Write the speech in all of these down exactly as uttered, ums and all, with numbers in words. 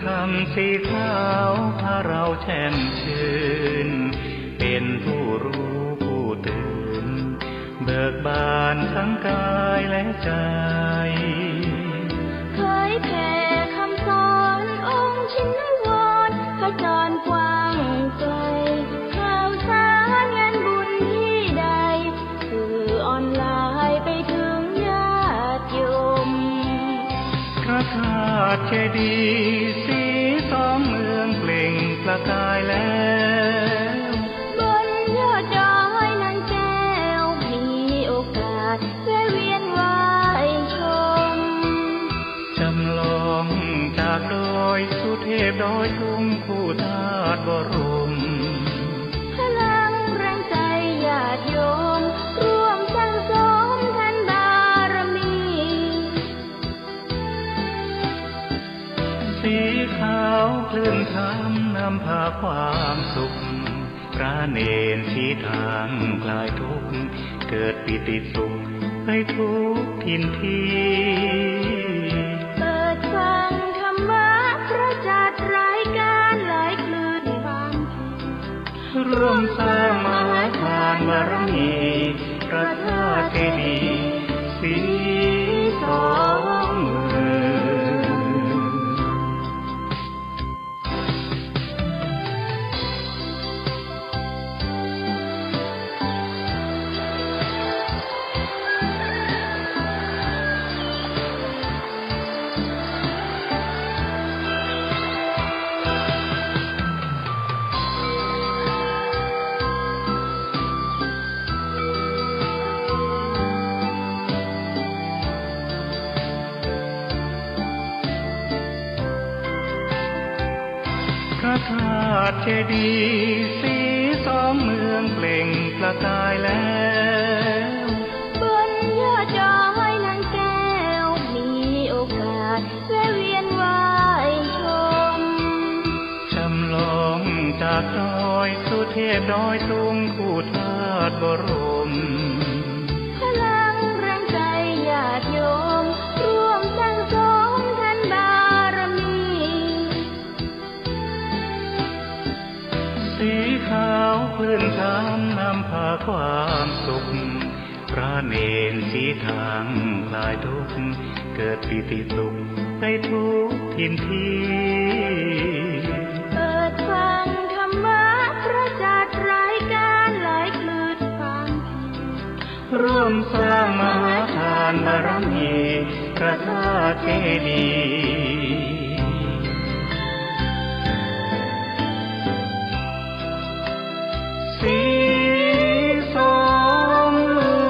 ธรรมสีขาวพาเราแช่มชื่น เป็นผู้รู้ผู้ตื่น เบิกบานทั้งกายและใจ เผยแผ่คำสอนองค์ชินวร ผจญกว้างไกล ข่าวสารงานบุญที่ใด สื่อออนไลน์ไปถึงญาติโยม พระธาตุเจดีย์สีสองเมืองเปล่งประกายแล้ว บนยอดดอยนางแก้ว มีโอกาสแวะเวียนไหว้ชม จำลองจากดอยสุเทพดอยตุงคู่ธาตุบรม พลังแรงใจญาติโยม ร่วมสั่งสมทานบารมี สีขาวคลื่นธรรมนำพาความสุข พระเณรชี้ทางคลายทุกข์ เกิดปีติสุขไปทุกถิ่นที่ เปิดฟังธรรมะพระจัดรายการหลายคลื่นความ ร่วมสร้างมหาทานบารมี พระธาตุเจดีย์สีสองเมือง พระธาตุเจดีย์สีสองเมืองเปล่งประกายแล้ว บนยอดดอยนางแก้ว มีโอกาสแวะเวียนไหว้ชม จำลองจากดอยสุเทพดอยตุงคู่ธาตุบรม พลังแรงใจญาติโยม ร่วมสั่งสมทานบารมี สีขาวคลื่นธรรมนำพาความสุข พระเณรชี้ทางคลายทุกข์ เกิดปีติสุขไปทุกถิ่นที่ เปิดฟังธรรมะพระจัดรายการหลายคลื่นความ ร่วมสร้างมหาทานบารมี พระธาตุเจดีย์สีสองเมือง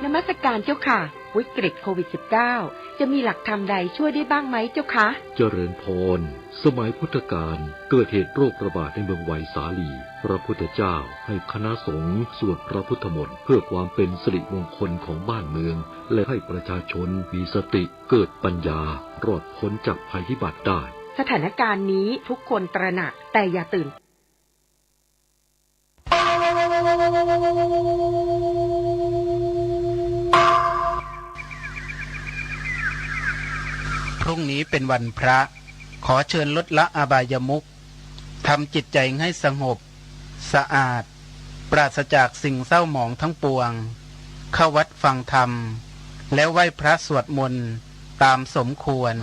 นมัสการเจ้าค่ะ วิกฤตโควิดสิบเก้า จะมีหลักธรรมใดช่วยได้บ้างไหมเจ้าคะ เจริญพร สมัยพุทธกาลเกิดเหตุโรคระบาดในเมืองไวสาลี พระพุทธเจ้าให้คณะสงฆ์สวดพระพุทธมนต์เพื่อความเป็นสิริมงคลของบ้านเมือง และให้ประชาชนมีสติเกิดปัญญารอดพ้นจากภัยพิบัติได้ สถานการณ์นี้ทุกคนตระหนักแต่อย่าตื่น พรุ่งนี้เป็นวันพระ ขอเชิญลดละอบายมุข ทำจิตใจให้สงบ สะอาด ปราศจากสิ่งเศร้าหมองทั้งปวง เข้าวัดฟังธรรม แล้วไหว้พระสวดมนต์ตามสมควร เ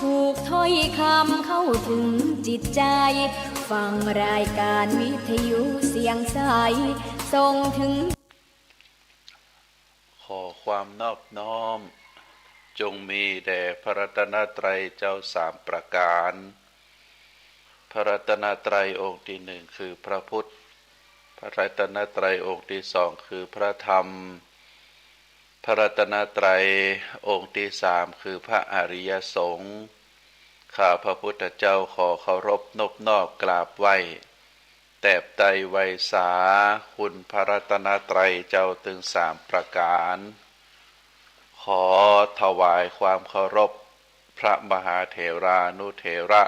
ถูกถ้อยคำเข้าถึงจิตใจ ฟังรายการวิทยุเสียงใส ส่งถึง ขอความนอบน้อม จงมีแด่พระรัตนตรัยเจ้าสามประการ พระรัตนตรัยองค์ที่หนึ่งคือพระพุทธ พระรัตนตรัยองค์ที่สองคือพระธรรม พระรัตนตรัยองค์ที่สามคือพระอริยสงฆ์ ข้าพระพุทธเจ้าขอเคารพนบนอบกราบไหว้ แตบใต้ไหว้สาคุณพระรัตนตรัยเจ้าตึงสามประการ ขอถวายความเคารพพระมหาเถรานุเถระ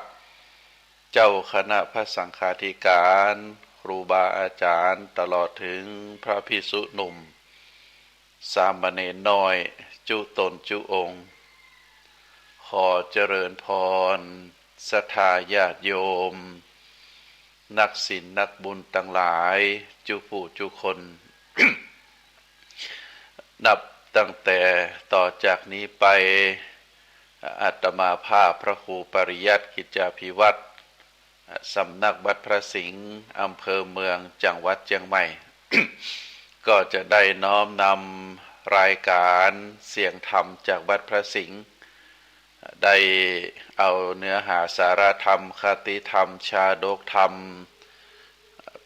เจ้าคณะพระสังฆาธิการ ครูบาอาจารย์ ตลอดถึงพระภิกษุหนุ่ม สามเณรน้อย จุ๊ตนจุ๊องค์ ขอเจริญพร ศรัทธาญาติโยม นักศีลนักบุญตังหลาย จุ๊ผู้จุ๊คน นับตั้งแต่ต่อจากนี้ไป อาตมาภาพพระครูปริยัติกิจจาภิวัฒน์ สำนักวัดพระสิงห์ อำเภอเมือง จังหวัดเชียงใหม่ ก็จะได้น้อมนำรายการเสียงธรรมจากวัดพระสิงห์ ได้เอาเนื้อหาสาระธรรม คติธรรม ชาดกธรรม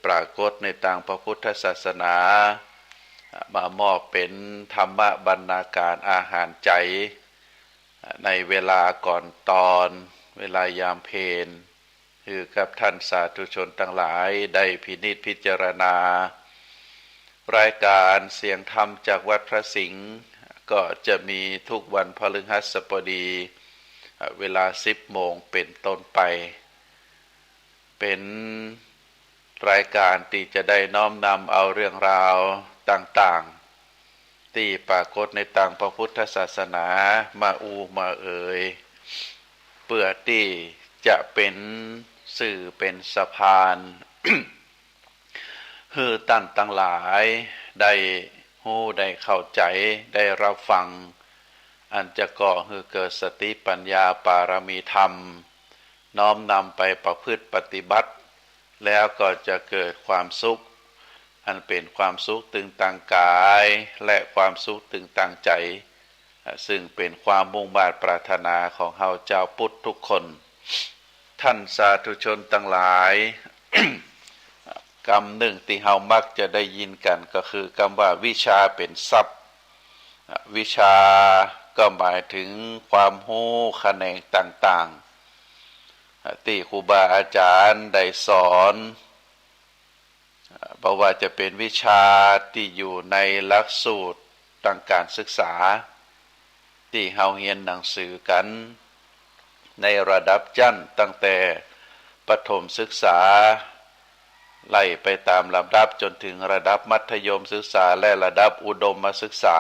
ปรากฏในตางพระพุทธศาสนา มามอบเป็นธรรมบรรณาการอาหารใจ ในเวลาก่อนตอน เวลายามเพล หื้อกับท่านสาธุชนตังหลายได้พินิจพิจารณา รายการเสียงธรรมจากวัดพระสิงห์ ก็จะมีทุกวันพฤหัสบดี เวลาสิบโมงเป็นต้นไป เป็นรายการตี้จะได้น้อมนำเอาเรื่องราวต่างๆ ตี้ปรากฏในตางพระพุทธศาสนามาอู้มาเอ่ย เปื้อตี้จะเป็นสื่อเป็นสะพาน หื้อต้านตังหลายได้ฮู้ได้เข้าใจ๋ได้รับฟัง อันจะก่อหื้อเกิดสติปัญญาปารมีธรรม น้อมนำไปประพฤติปฏิบัติ แล้วก็จะเกิดความสุข อันเป๋นความสุขตึงตางก๋าย และความสุขตึงตางใจ๋ ซึ่งเป๋นความมุ่งมาดปรารถนาของเฮาจาวพุทธทุกคน ท่านสาธุชนตังหลาย กำนึ่งตี้เฮามักจะได้ยินกั๋นก็คือกำว่าวิชชาเป๋นทรัพย์ วิชชาก็หมายถึงความฮู้แขนงต่างๆ ตี้ครูบาอาจ๋ารย์ได้สอน บ่ว่าจะเป๋นวิชชาตี้อยู่ในหลักสูตรตางก๋านศึกษา ตี้เฮาเฮียนหนังสือกั๋น ในระดับชั้นตั้งแต่ประถมศึกษา ไล่ไปต๋ามลำดับจ๋นเถิงระดับมัธยมศึกษา และระดับอุดมศึกษา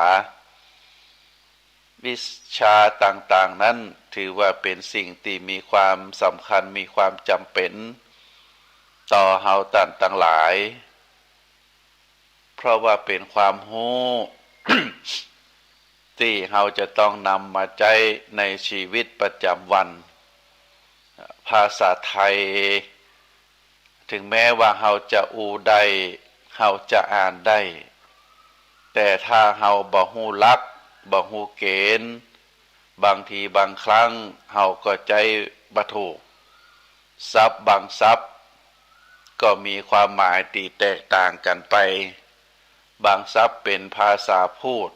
วิชชาต่างๆ นั้นถือว่าเป๋นสิ่งตี้มีความสำคัญ มีความจ๋ำเป๋นต่อเฮาต้านตังหลาย เพราะว่าเป๋นความฮู้ ตี้เฮาจะต้องนำมาใจ๊ในชีวิตประจ๋ำวัน ภาษาไทย เถิงแม้ว่าเฮาจะอู้ได้ เฮาจะอ่านได้ แต่ถ้าเฮาบ่ฮู้หลัก บ่ฮู้เก๋ณฑ์ บางทีบางครั้งเฮาก็ใจ๊บ่ถูก ศัพท์บางศัพท์ก็มีความหมายตี้แตกต่างกั๋นไป บางศัพท์เป๋นภาษาพูด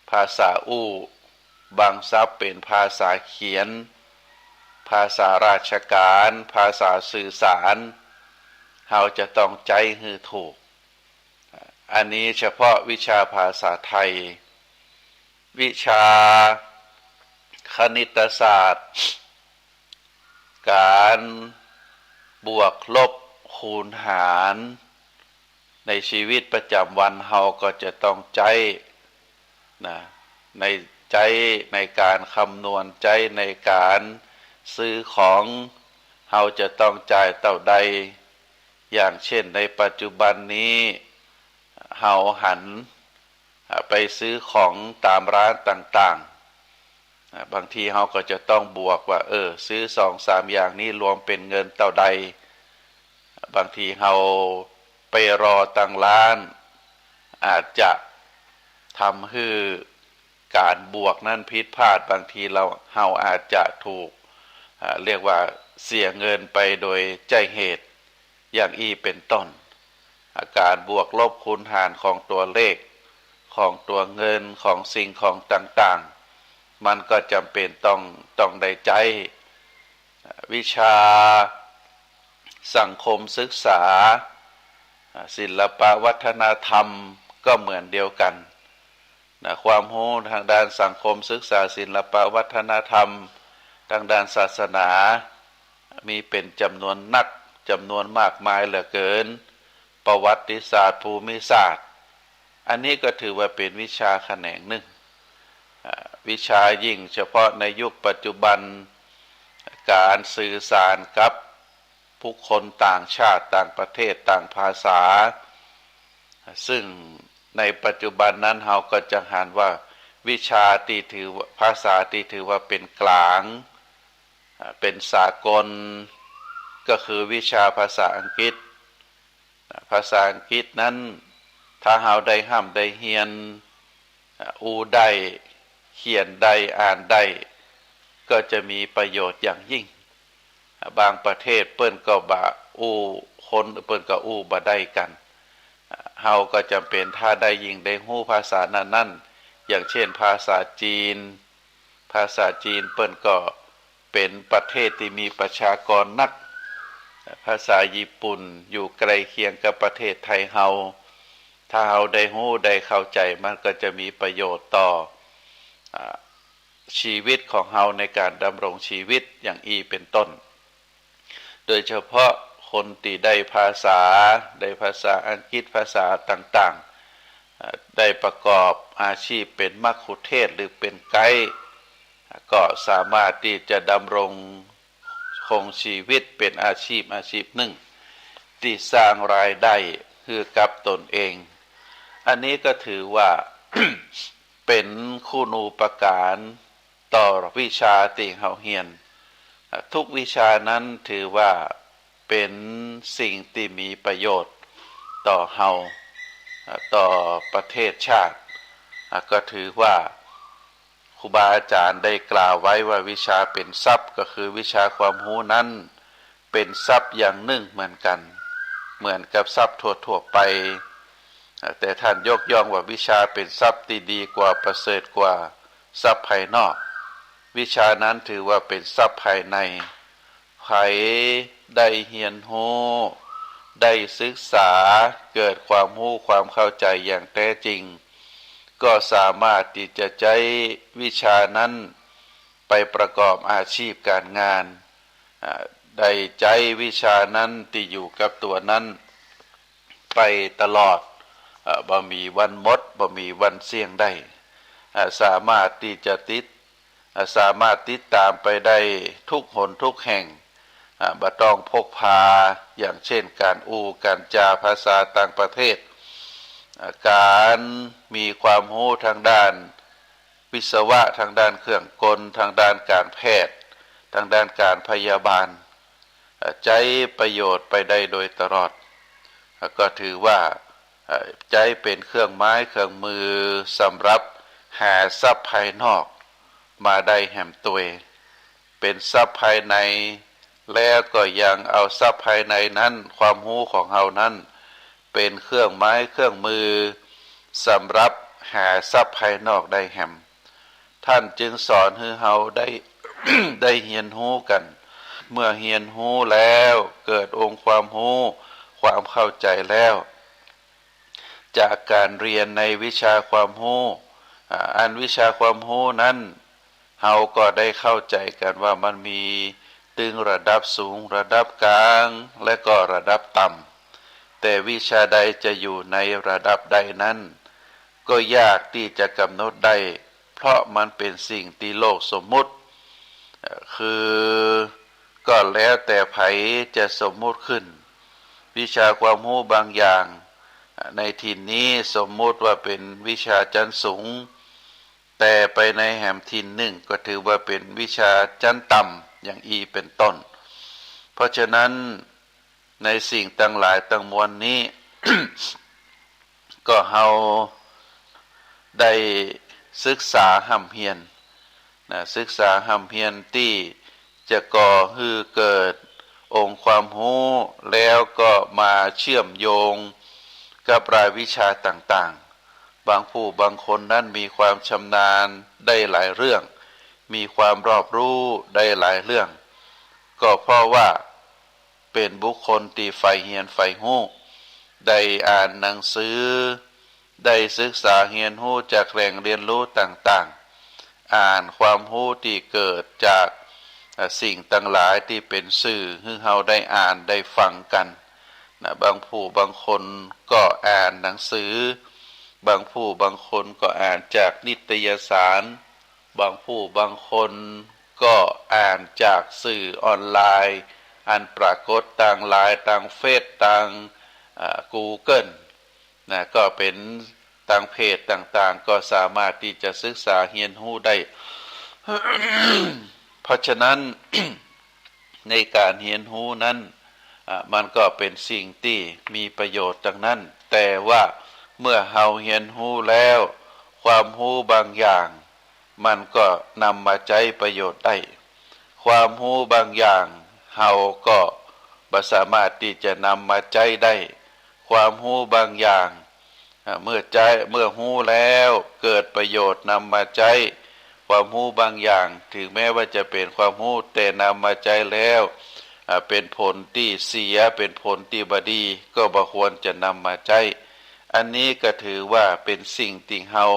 ภาษาอู้ บางศัพท์เป๋นภาษาเขียน ภาษาราชก๋าน ภาษาสื่อสาร เฮาจะต้องใจ๊หื้อถูก อันนี้เฉพาะวิชาภาษาไทย วิชาคณิตศาสตร์ ก๋านบวกลบคูณหาร ในชีวิตประจ๋ำวันเฮาก็จะต้องใจ๊นะ ใน ใจ๊ในก๋านคำนวณ ใจ๊ในก๋านซื้อของ เฮาจะต้องจ่ายเต้าใด อย่างเช่นในปัจจุบันนี้ เฮาหัน อ่า ไปซื้อของต๋ามร้านต่างๆ บางทีเฮาก็จะต้องบวกว่า เออ ซื้อสองสามอย่างนี้รวมเป๋นเงินเต้าใด บางทีเฮาไปรอตังร้าน อาจจะทำหื้อก๋านบวกนั้นผิดพลาด บางทีเฮา เฮาอาจจะถูก อ่า เรียกว่าเสียเงินไปโดยใจ้เหตุ อย่างอี้เป๋นต้น อ่า ก๋านบวกลบคูณหารของตั๋วเลข ของตั๋วเงิน ของสิ่งของต่างๆ มันก็จ๋ำเป๋นต้อง ต้องได้ใจ๊ อ่า วิชาสังคมศึกษา อ่า ศิลปะวัฒนธรรมก็เหมือนเดียวกั๋น นะ ความฮู้ตางด้านสังคมศึกษา ศิลปะวัฒนธรรม ตางด้านศาสนา มีเป๋นจ๋ำนวนนัก จ๋ำนวนมากมายเหลือเกิน ประวัติศาสตร์ ภูมิศาสตร์ อันนี้ก็ถือว่าเป๋นวิชาแขนงนึ่ง อ่า วิชายิ่งเฉพาะในยุคปัจจุบัน ก๋านสื่อสารกับบุคคลต่างชาติ ต่างประเทศ ต่างภาษา ซึ่งในปัจจุบันนั้นเฮาก็จะหันว่าวิชาตี้ถือว่า ภาษาตี้ถือว่าเป๋นก๋าง อ่า เป๋นสากล ก็คือวิชาภาษาอังกฤษ อ่า ภาษาอังกฤษนั้น ถ้าเฮาได้ฮ่ำได้เฮียน อ่า อู้ได้ เขียนได้ อ่านได้ ก็จะมีประโยชน์อย่างยิ่ง อ่า บางประเทศเปิ้นก็บ่อู้ คนเปิ้นก็อู้บ่ได้กั๋น อ่า เฮาก็จ๋ำเป๋นถ้าได้ยิ่งได้ฮู้ภาษานั้นๆ อย่างเช่นภาษาจีน ภาษาจีนเปิ้นก็เป๋นประเทศตี้มีประชากรนัก ภาษาญี่ปุ่นอยู่ใก้เคียงกับประเทศไทยเฮา ถ้าเฮาได้ฮู้ได้เข้าใจ๋ มันก็จะมีประโยชน์ต่อ อ่า ชีวิตของเฮาในก๋านดำรงชีวิตอย่างอี้เป๋นต้น โดยเฉพาะคนตี้ได้ภาษา ได้ภาษาอังกฤษ ภาษาต่างๆ อ่า ได้ประกอบอาชีพเป๋นมัคคุเทศก์หรือเป๋นไกด์ ก็สามารถตี้จะดำรงคงชีวิตเป๋นอาชีพอาชีพนึ่ง ตี้สร้างรายได้หื้อกับตนเอง อันนี้ก็ถือว่า เป๋นคุณูปการต่อวิชาตี้เฮาเฮียน อ่า ทุกวิชานั้นถือว่าเป๋นสิ่งตี้มีประโยชน์ต่อเฮา อ่า ต่อประเทศชาติ อ่า ก็ถือว่าครูบาอาจ๋ารย์ได้กล่าวไว้ว่าวิชาเป๋นทรัพย์ ก็คือวิชาความฮู้นั้นเป๋นทรัพย์อย่างนึ่งเหมือนกั๋น เหมือนกับทรัพย์ทั่วๆ ไป อ่า แต่ท่านยกย่องว่าวิชาเป๋นทรัพย์ตี้ดีกว่า ประเสริฐกว่าทรัพย์ภายนอก วิชานั้นถือว่าเป๋นทรัพย์ภายใน ใผได้เฮียนฮู้ ได้ศึกษา เกิดความฮู้ความเข้าใจ๋อย่างแต๊จริง ก็สามารถตี้จะใจ๊วิชานั้นไปประกอบอาชีพก๋านงาน อ่า ได้ใจ๊วิชานั้นตี้อยู่กับตั๋วนั้นไปตลอด อ่า บ่มีวันหมด บ่มีวันเสี้ยงได้ อ่า สามารถตี้จะติด อ่า สามารถติดต๋ามไปได้ทุกหนทุกแห่ง อ่า บ่ต้องพกพา อย่างเช่นก๋านอู้ก๋านจ๋าภาษาต่างประเทศ อ่า ก๋านมีความฮู้ตางด้านวิศวะ ตางด้านเครื่องกล ตางด้านก๋านแพทย์ ตางด้านก๋านพยาบาล อ่า ใจ๊ประโยชน์ไปได้โดยตลอด อ่า ก็ถือว่า อ่า ใจ๊เป๋นเครื่องไม้เครื่องมือสำหรับหาทรัพย์ภายนอกมาได้แหมตวย เป๋นทรัพย์ภายใน แล้วก็ยังเอาทรัพย์ภายในนั้น ความฮู้ของเฮานั้น เป๋นเครื่องไม้เครื่องมือสำหรับหาทรัพย์ภายนอกได้แหม ท่านจึงสอนหื้อเฮาได้ ได้เฮียนฮู้กั๋น เมื่อเฮียนฮู้แล้วเกิดองค์ความฮู้ ความเข้าใจ๋แล้ว จากก๋านเฮียนในวิชาความฮู้ อ่า อันวิชาความฮู้นั้น เฮาก็ได้เข้าใจ๋กั๋นว่ามันมีตึงระดับสูง ระดับก๋าง และก็ระดับต่ำ แต่วิชาใดจะอยู่ในระดับใดนั้น ก็ยากตี้จะกำหนดได้ เพราะมันเป๋นสิ่งตี้โลกสมมุติ เอ่อ คือก็แล้วแต่ใผจะสมมุติขึ้น วิชาความฮู้บางอย่าง ในถิ่นนี้สมมุติว่าเป๋นวิชาจั๊นสูง แต่ไปในแหมถิ่นนึ่งก็ถือว่าเป๋นวิชาจั๊นต่ำอย่างอี้เป๋นต้น เพราะฉะนั้นในสิ่งตังหลายตังมวลนี้ ก็เฮาได้ศึกษาฮ่ำเฮียนนะ ศึกษาฮ่ำเฮียนตี้จะก่อหื้อเกิดองค์ความฮู้ แล้วก็มาเชื่อมโยงกับรายวิชาต่างๆ บางผู้บางคนนั้นมีความชำนาญได้หลายเรื่อง มีความรอบรู้ได้หลายเรื่อง ก็เพราะว่าเป๋นบุคคลตี้ใฝ่เฮียนใฝ่ฮู้ ได้อ่านหนังสือ ได้ศึกษาเฮียนฮู้จากแหล่งเฮียนฮู้ต่างๆ อ่านความฮู้ตี้เกิดจาก เอ่อ สิ่งตังหลายตี้เป๋นสื่อหื้อเฮาได้อ่านได้ฟังกั๋นนะ บางผู้บางคนก็อ่านหนังสือ บางผู้บางคนก็อ่านจากนิตยสาร บางผู้บางคนก็อ่านจากสื่อออนไลน์ อันปรากฏตางไลน์ ตางเฟซ ตาง เอ่อ กูเกิล นะ ก็เป๋นตางเพจต่างๆ ก็สามารถตี้จะศึกษาเฮียนฮู้ได้ เพราะฉะนั้น ในก๋านเฮียนฮู้นั้น อ่ะ มันก็เป๋นสิ่งตี้มีประโยชน์ตังนั้น แต่ว่าเมื่อเฮาเฮียนฮู้แล้ว ความฮู้บางอย่าง มันก็นำมาใจ๊ประโยชน์ได้ ความฮู้บางอย่าง เฮาก็บ่สามารถตี้จะนำมาใจ๊ได้ ความฮู้บางอย่าง อ่า เมื่อใจ๊ เมื่อฮู้แล้วเกิดประโยชน์นำมาใจ๊ ความฮู้บางอย่าง ถึงแม้ว่าจะเป๋นความฮู้ แต่นำมาใจ๊แล้ว อ่า เป๋นผลตี้เสีย เป๋นผลตี้บ่ดี ก็บ่ควรจะนำมาใจ๊ อันนี้ก็ถือว่าเป๋นสิ่งตี้เฮา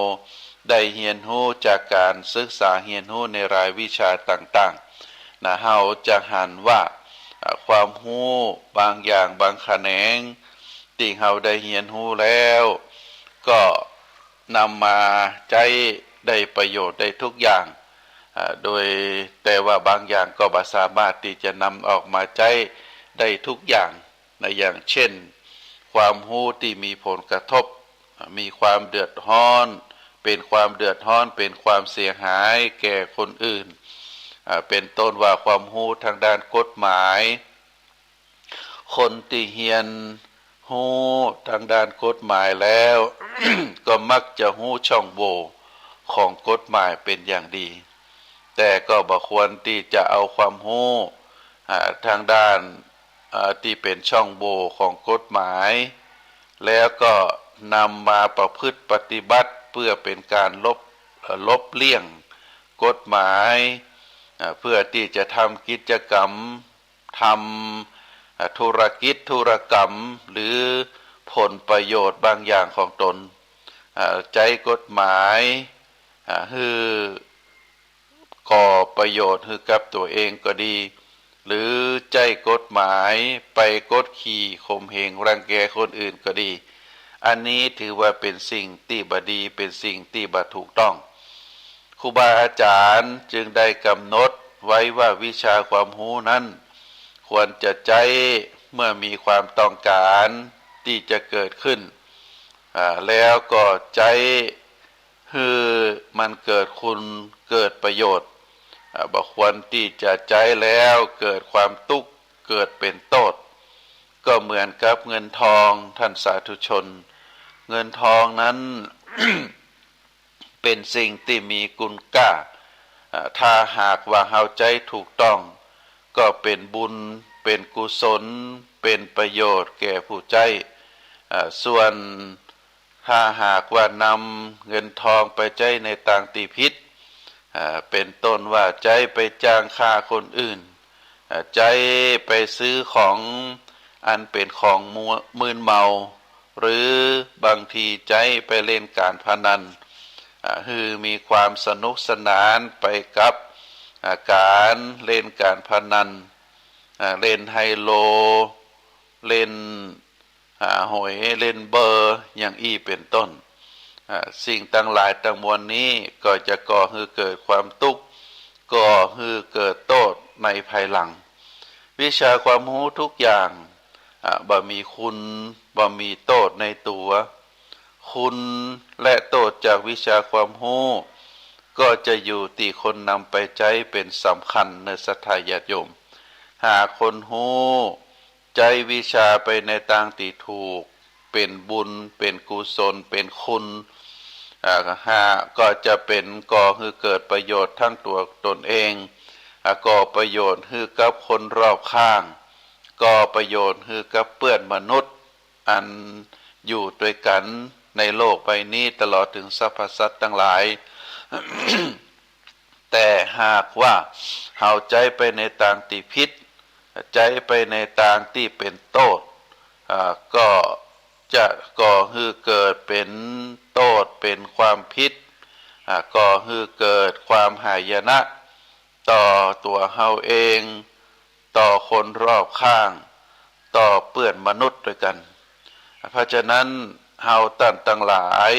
ได้เฮียนฮู้จากก๋านศึกษาเฮียนฮู้ในรายวิชาต่างๆ นะ เฮาจะหันว่า อ่า ความฮู้บางอย่างบางแขนง ตี้เฮาได้เฮียนฮู้แล้ว ก็นำมาใจ๊ได้ประโยชน์ได้ทุกอย่าง อ่า โดย แต่ว่าบางอย่างก็บ่สามารถตี้จะนำออกมาใจ๊ได้ทุกอย่างนะ อย่างเช่น ความฮู้ตี้มีผลกระทบ อ่า มีความเดือดฮ้อน เป๋นความเดือดฮ้อน เป๋นความเสียหายแก่คนอื่น อ่า เป๋นต้นว่าความฮู้ตางด้านกฎหมาย คนตี้เฮียนฮู้ตางด้านกฎหมายแล้ว ก็มักจะฮู้ช่องโหว่ของกฎหมายเป๋นอย่างดี แต่ก็บ่ควรตี้จะเอาความฮู้ อ่า ตางด้าน อ่า ตี้เป๋นช่องโหว่ของกฎหมาย แล้วก็นำมาประพฤติปฏิบัติเพื่อเป๋นก๋านลบ เอ่อ ลบเลี่ยงกฎหมาย อ่า เพื่อตี้จะทำกิจกรรม ทำ อ่า ธุรกิจธุรกรรม หรือผลประโยชน์บางอย่างของตน อ่า ใจ๊กฎหมาย อ่า หื้อก่อประโยชน์หื้อกับตั๋วเองก็ดี หรือใจ๊กฎหมายไปกดขี่ข่มเหงรังแกคนอื่นก็ดี อันนี้ถือว่าเป๋นสิ่งตี้บ่ดี เป๋นสิ่งตี้บ่ถูกต้อง ครูบาอาจ๋ารย์จึงได้กำหนดไว้ว่าวิชาความฮู้นั้น ควรจะใจ๊เมื่อมีความต้องก๋านตี้จะเกิดขึ้น อ่า แล้วก็ใจ๊หื้อมันเกิดคุณเกิดประโยชน์ อ่า บ่ควรตี้จะใจ๊แล้วเกิดความตุ๊กข์เกิดเป๋นโต้ษ ก็เหมือนกับเงินทอง ท่านสาธุชน เงินทองนั้น เป๋นสิ่งตี้มีคุณก้า อ่า ถ้าหากว่าเฮาใจ๊ถูกต้อง ก็เป๋นบุญ เป๋นกุศล เป๋นประโยชน์แก่ผู้ใจ๊ อ่า ส่วนถ้าหากว่านำเงินทองไปใจ๊ในตางตี้ผิด อ่า เป๋นต้นว่าใจ๊ไปจ้างฆ่าคนอื่น อ่า ใจ๊ไปซื้อของอันเป๋นของมัว มึนเมา หรือบางทีใจ๊ไปเล่นก๋านพนัน อ่า หื้อมีความสนุกสนานไปกับ อ่า ก๋านเล่นก๋านพนัน อ่า เล่นไฮโล เล่น อ่า หวยเล่นเบอร์อย่างอี้เป๋นต้น อ่า สิ่งตังหลายตังมวลนี้ก็จะก่อหื้อเกิดความตุ๊กข์ ก่อหื้อเกิดโต้ษในภายหลัง วิชาความฮู้ทุกอย่าง อ่า บ่มีคุณ บ่มีโต้ษในตั๋ว คุณและโต้ษจากวิชาความฮู้ ก็จะอยู่ตี้คนนำไปใจ๊เป๋นสำคัญเน่อศรัทธาญาติโยม หากคนฮู้ใจ๊วิชาไปในตางตี้ถูก เป๋นบุญ เป๋นกุศล เป๋นคุณ อ่า หากก็จะเป๋นก่อหื้อเกิดประโยชน์ตึงตั๋วตนเอง อ่า ก่อประโยชน์หื้อกับคนรอบข้าง ก่อประโยชน์หื้อกับเปื้อนมนุษย์ อันอยู่ตวยกั๋นในโลกใบนี้ ตลอดเถิงสรรพสัตว์ตังหลาย แต่หากว่าเฮาใจ๊ไปในตางตี้ผิด ใจ๊ไปในตางตี้เป๋นโต้ษ อ่า ก็จะก่อหื้อเกิดเป๋นโต้ษ เป๋นความผิด อ่า ก่อหื้อเกิดความหายนะ ต่อตั๋วเฮาเอง ต่อคนรอบข้าง ต่อเปื้อนมนุษย์ตวยกั๋น เพราะฉะนั้นเฮาต้านตังหลาย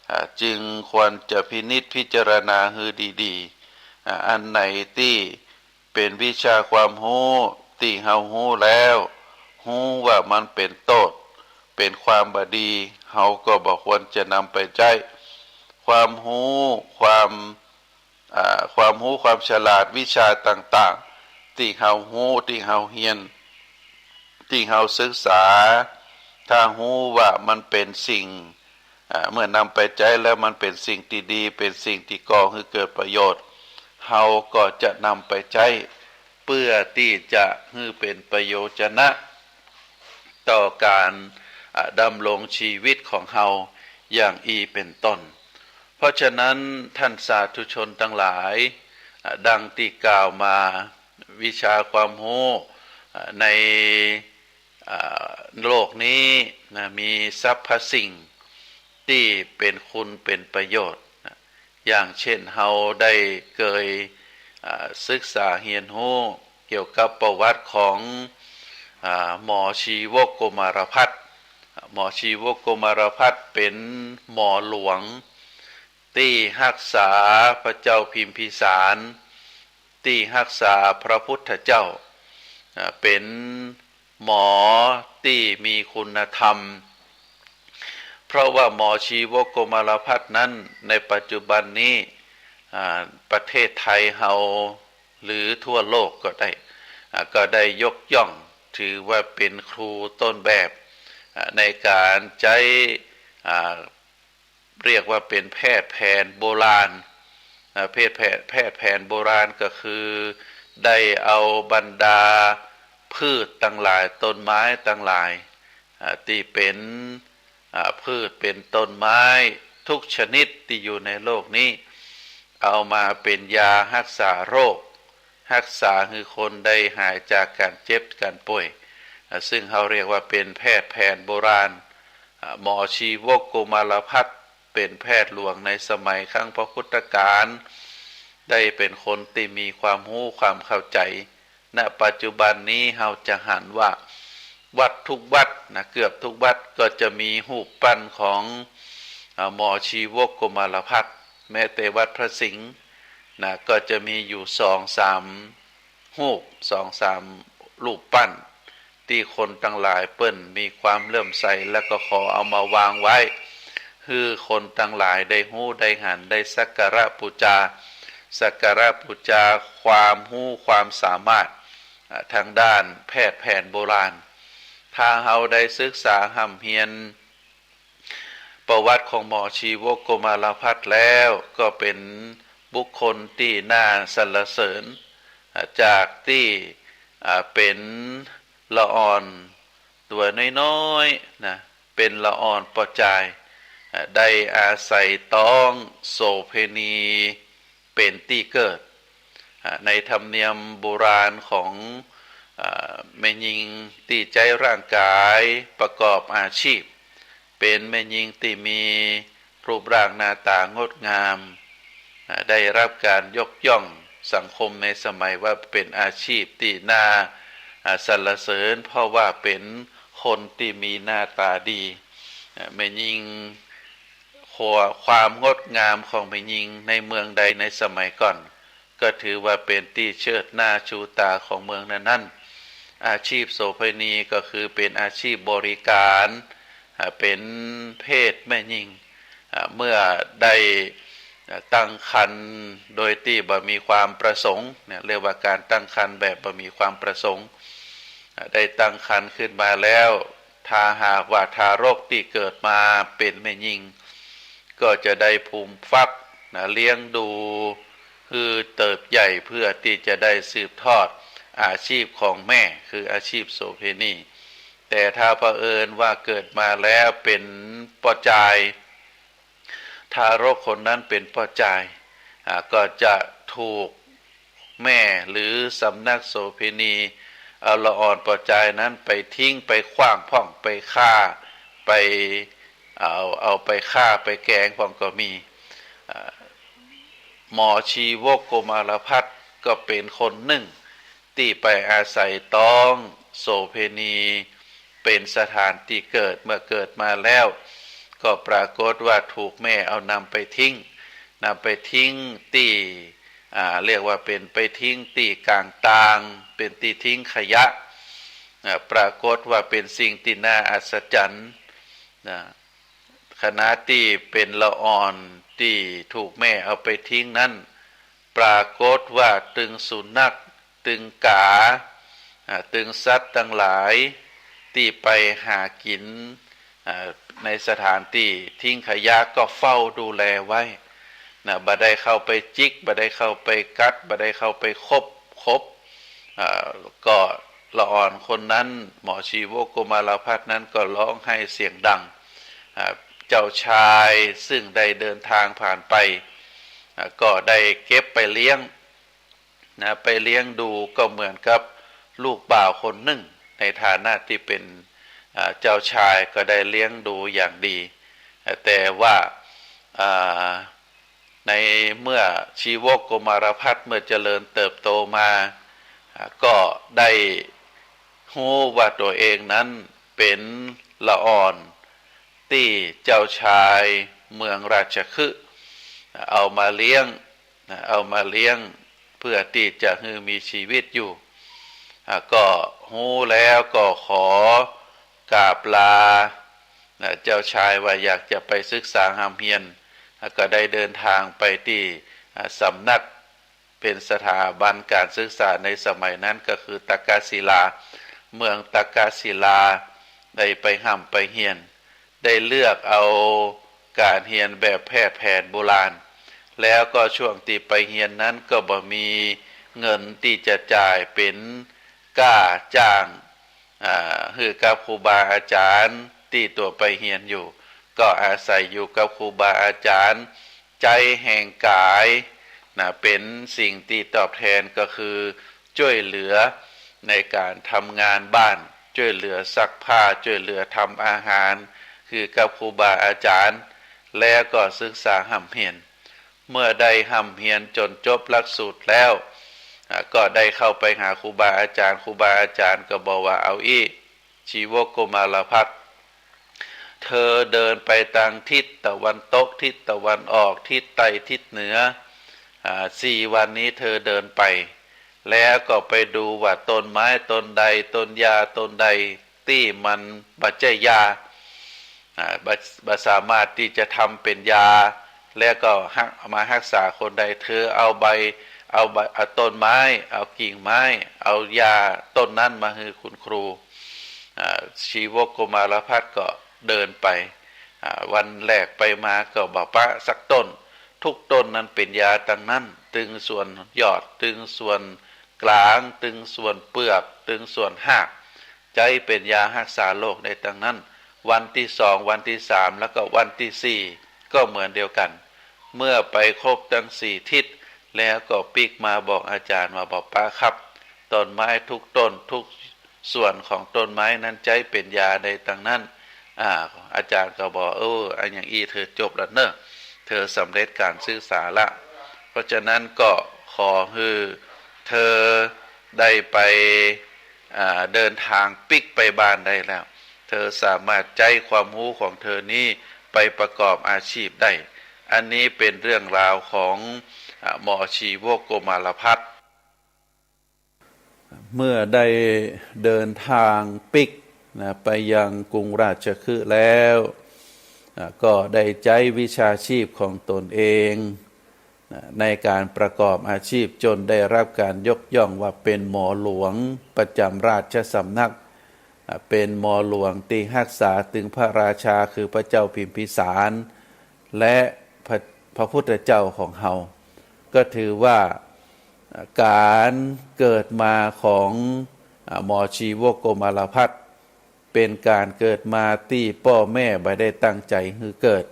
อ่า จึงควรจะพินิจพิจารณาหื้อดีๆ อ่า อันไหนตี้เป๋นวิชาความฮู้ตี้เฮาฮู้แล้ว ฮู้ว่ามันเป๋นโต้ษ เป๋นความบ่ดี เฮาก็บ่ควรจะนำไปใจ๊ ความฮู้ ความ อ่า ความฮู้ความฉลาดวิชาต่างๆ ตี้เฮาฮู้ ตี้เฮาเฮียน ตี้เฮาศึกษา ถ้าฮู้ว่ามันเป๋นสิ่ง อ่า เมื่อนำไปใจ๊แล้วมันเป๋นสิ่งตี้ดี เป๋นสิ่งตี้ก่อหื้อเกิดประโยชน์ เฮาก็จะนำไปใจ๊ เปื้อตี้จะหื้อเป๋นประโยชนะ ต่อก๋าน อ่า ดำรงชีวิตของเฮาอย่างอี้เป๋นต้น เพราะฉะนั้นต้านสาธุชนตังหลาย อ่า ดังตี้กล่าวมา วิชาความฮู้ อ่า ใน อ่า โลกนี้นะ มีสรรพสิ่งตี้เป๋นคุณเป๋นประโยชน์นะ อย่างเจ้นเฮาได้เกย อ่า ศึกษาเฮียนฮู้เกี่ยวกับประวัติของ อ่า หมอชีวกโกมารพัสต์ หมอชีวกโกมารพัสต์เป๋นหมอหลวง ตี้ฮักษาพระเจ้าพิมพิสาร ตี้ฮักษาพระพุทธเจ้า อ่า เป๋นหมอตี้มีคุณธรรม เพราะว่าหมอชีวกโกมารพัสต์นั้น ในปัจจุบันนี้ อ่า ประเทศไทยเฮา หรือทั่วโลกก็ได้ อ่า ก็ได้ยกย่องถือว่าเป๋นครูต้นแบบ อ่า ในก๋านใจ๊ อ่า เรียกว่าเป๋นแพทย์แผนโบราณ อ่า แพทย์แผน แพทย์แผนโบราณก็คือ ได้เอาบรรดาพืชตังหลาย ต้นไม้ตังหลาย อ่า ตี้เป๋น อ่า พืชเป๋นต้นไม้ทุกชนิดตี้อยู่ในโลกนี้ เอามาเป๋นยาฮักษาโรค ฮักษาหื้อคนได้หายจากก๋านเจ็บก๋านป่วย อ่า ซึ่งเฮาเรียกว่าเป๋นแพทย์แผนโบราณ อ่า หมอชีวกโกมารพัสต์เป๋นแพทย์หลวงในสมัยครั้งพระพุทธกาล ได้เป๋นคนตี้มีความฮู้ความเข้าใจ๋ ณ ปัจจุบันนี้เฮาจะหันว่าวัดทุกวัดนะ เกือบทุกวัดก็จะมีฮูปปั้นของ อ่า หมอชีวกโกมารพัสต์ แม้แต่วัดพระสิงห์นะ ก็จะมีอยู่สองสามฮูป สองสามรูปปั้น ตี้คนตังหลายเปิ้นมีความเลื่อมใส แล้วก็ขอเอามาวางไว้ หื้อคนตังหลายได้ฮู้ได้หัน ได้สักการะปู๋จา สักการะปู๋จาความฮู้ความสามารถ อ่า ตางด้านแพทย์แผนโบราณ ถ้าเฮาได้ศึกษาฮ่ำเฮียนประวัติของหมอชีวกโกมารพัสต์แล้ว ก็เป๋นบุคคลตี้น่าสรรเสริญ อ่า จากตี้ อ่า เป๋นละอ่อนตั๋วน้อยๆ นะ เป๋นละอ่อนปอจาย อ่า ได้อาศัยต๊องโสเภณีเป๋นตี้เกิด อ่า ในธรรมเนียมโบราณของ อ่า แม่ญิงตี้ใจ๊ร่างก๋ายประกอบอาชีพ เป๋นแม่ญิงตี้มีรูปร่างหน้าต๋างดงาม อ่า ได้ฮับก๋านยกย่องสังคมในสมัยว่าเป๋นอาชีพตี้น่า อ่า สรรเสริญ เพราะว่าเป๋นคนตี้มีหน้าต๋าดี อ่า แม่ญิง ความ ความงดงามของแม่ญิงในเมืองใดในสมัยก่อน ก็ถือว่าเป๋นตี้เชิดหน้าชูต๋าของเมืองนั้นๆ อาชีพโสเภณีก็คือเป๋นอาชีพบริการ อ่า เป๋นเพศแม่ญิง อ่า เมื่อได้ นะ ตั้งครรภ์โดยตี้บ่มีความประสงค์เนี่ย เรียกว่าการตั้งครรภ์แบบบ่มีความประสงค์ นะ ได้ตั้งครรภ์ขึ้นมาแล้ว ถ้าหากว่าทารกตี้เกิดมาเป๋นแม่ญิง ก็จะได้ผูกฝัง นะ เลี้ยงดูหื้อเติบใหญ่ เพื่อตี้จะได้สืบทอดอาชีพของแม่ คืออาชีพโสเภณี แต่ถ้าเผอิญว่าเกิดมาแล้วเป๋นป้อจาย ทารกคนนั้นเป๋นป้อจาย อ่า ก็จะถูกแม่หรือสำนักโสเภณี เอาละอ่อนป้อจายนั้นไปทิ้ง ไปขว้างพ่อง ไปฆ่า ไป เอา เอาไปฆ่า ไปแกงพ่องก็มี อ่า หมอชีวกโกมารพัสก็เป๋นคนนึ่ง ตี้ไปอาศัยต๊องโสเภณีเป๋นสถานตี้เกิด เมื่อเกิดมาแล้ว ก็ปรากฏว่าถูกแม่เอานำไปทิ้ง นำไปทิ้งตี้ อ่า เรียกว่าเป๋นไปทิ้งตี้ก๋างตาง เป๋นตี้ทิ้งขยะ อ่า ปรากฏว่าเป๋นสิ่งตี้น่าอัศจรรย์ นะ ขณะตี้เป๋นละอ่อนตี้ถูกแม่เอาไปทิ้งนั้น ปรากฏว่าตึงสุนัข ตึงก๋า อ่า ตึงสัตว์ตังหลายตี้ไปหากิ๋น อ่า ในสถานตี้ทิ้งขยะก็เฝ้าดูแลไว้ นะ บ่ได้เข้าไปจิก บ่ได้เข้าไปกัด บ่ได้เข้าไปขบ ขบ อ่า ก็ละอ่อนคนนั้น หมอชีวกโกมารพัสนั้นก็ฮ้องไห้เสียงดัง อ่า เจ้าชายซึ่งได้เดินทางผ่านไป อ่า ก็ได้เก็บไปเลี้ยง นะ ไปเลี้ยงดูก็เหมือนกับลูกบ่าวคนนึ่ง ในฐานะตี้เป๋น อ่า เจ้าชายก็ได้เลี้ยงดูอย่างดี อ่า แต่ว่า อ่า ในเมื่อชีวกโกมารพัสเมื่อเจริญเติบโตมา อ่า ก็ได้ฮู้ว่าตั๋วเองนั้นเป๋นละอ่อนตี้เจ้าชายเมืองราชคฤห์เอามาเลี้ยง นะ เอามาเลี้ยงเพื่อตี้จะหื้อมีชีวิตอยู่ อ่า ก็ฮู้แล้วก็ขอกราบลา นะ เจ้าชายว่าอยากจะไปศึกษาฮ่ำเฮียน อ่า ก็ได้เดินทางไปตี้ อ่า สำนักเป๋นสถาบันการศึกษาในสมัยนั้นก็คือตักกศิลา เมืองตักกศิลา ได้ไปฮ่ำไปเฮียน ได้เลือกเอาก๋านเฮียนแบบแพทย์แผนโบราณ แล้วก็ช่วงตี้ไปเฮียนนั้นก็บ่มีเงินตี้จะจ่ายเป๋นก้าจ้าง อ่า หื้อกับครูบาอาจ๋ารย์ตี้ตั๋วไปเฮียนอยู่ ก็อาศัยอยู่กับครูบาอาจ๋ารย์ ใจ๊แฮงก๋าย นะ เป๋นสิ่งตี้ตอบแทนก็คือจ้วยเหลือในก๋านทำงานบ้าน จ้วยเหลือซักผ้า จ้วยเหลือทำอาหาร หื้อกับครูบาอาจ๋ารย์ แล้วก็ศึกษาฮ่ำเฮียน เมื่อได้ฮ่ำเฮียนจ๋นจบหลักสูตรแล้ว อ่า ก็ได้เข้าไปหาครูบาอาจ๋ารย์ ครูบาอาจ๋ารย์ก็บอกว่า เอาอี้ ชีวกโกมารพัส เธอเดินไปตางทิศตะวันตก ทิศตะวันออก ทิศใต้ ทิศเหนือ อ่า สี่วันนี้เธอเดินไป แล้วก็ไปดูว่าต้นไม้ต้นใด ต้นหญ้าต้นใดตี้มันบ่ใจ้หญ้า อ่า บ่ บ่สามารถตี้จะทำเป๋นยา แล้วก็ฮัก เอามาฮักษาคนได้ เธอเอาใบ เอาใบ เอาต้นไม้ เอากิ่งไม้ เอาหญ้าต้นนั้นมาหื้อคุณครู อ่า ชีวกโกมารพัสก็เดินไป อ่า วันแรกไปมาก็บ่ปะสักต้น ทุกต้นนั้นเป๋นยาตังนั้น ตึงส่วนยอด ตึงส่วนก๋าง ตึงส่วนเปือก ตึงส่วนฮาก ใจ๊เป๋นยาฮักษาโรคได้ตังนั้น วันตี้สอง วันตี้สาม แล้วก็วันตี้สี่ ก็เหมือนเดียวกั๋น เมื่อไปครบตังสี่ทิศ แล้วก็ปิ๊กมาบอกอาจ๋ารย์ว่า บ่ปะครับ ต้นไม้ทุกต้น ทุกส่วนของต้นไม้นั้นใจ๊เป๋นยาได้ตังนั้น อ่า อาจ๋ารย์ก็บอก เออ อันอย่างอี้เธอจบแล้วเนอะ เธอสำเร็จก๋านศึกษาละ เพราะฉะนั้นก็ขอหื้อเธอได้ไป อ่า เดินทางปิ๊กไปบ้านได้แล้ว เธอสามารถใจ๊ความฮู้ของเธอนี้ไปประกอบอาชีพได้ อันนี้เป๋นเรื่องราวของ อ่า หมอชีวกโกมารพัส เมื่อได้เดินทางปิ๊ก นะ ไปยังกรุงราชคฤห์แล้ว อ่า ก็ได้ใจ๊วิชาชีพของตนเอง ในก๋านประกอบอาชีพ จ๋นได้ฮับก๋านยกย่องว่าเป๋นหมอหลวงประจ๋ำราชสำนัก อ่า เป๋นหมอหลวงตี้ฮักษาตึงพระราชาคือพระเจ้าพิมพิสาร และพระ พระพุทธเจ้าของเฮา ก็ถือว่า อ่า ก๋านเกิดมาของ อ่า หมอชีวกโกมารพัส เป๋นก๋านเกิดมาตี้ป้อแม่บ่ได้ตั้งใจ๋หื้อเกิด